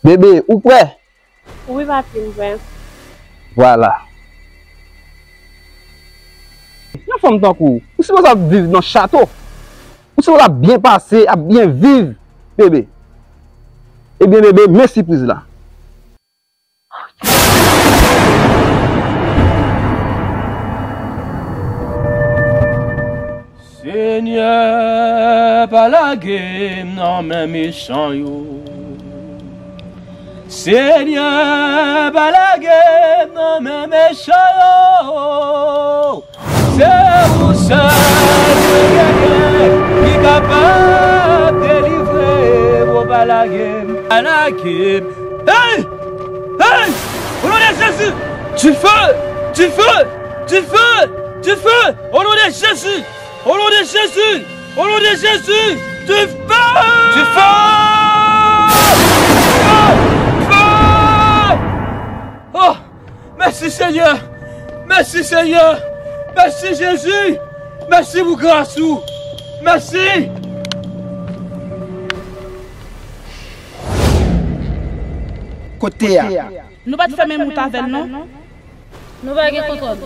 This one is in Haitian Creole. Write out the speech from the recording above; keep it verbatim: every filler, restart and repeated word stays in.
Bebe, ou prè? Wi, papi, m prè. Vwala. Yon fanm tankou w, ou sipoze ap viv nan chato. Ou sipoze ap byen pase, ap byen viv, bebe. Ebyen, bebe, men sipriz la. Senyè, pa lage m nan men mechan yo. Senyè, pa lage m nan men mechan yo. Se ou sèl mwen genyen ki kapab delivre m, o pa lage m, pa lage m. Hey! Hey! Au nom de Jésus! Du feu! Du feu! Du feu! Du feu! Au nom de Jésus! Au nom de Jésus! Au nom de Jésus! Du feu! Du feu! Du feu! Oh! Mèsi, Senyè! Mèsi, Senyè! Mèsi, Jezi! Mèsi pou gras ou! Mèsi! Kote a? Nou pa t fè menm wout avè l, non? Nou pa gen kont òd.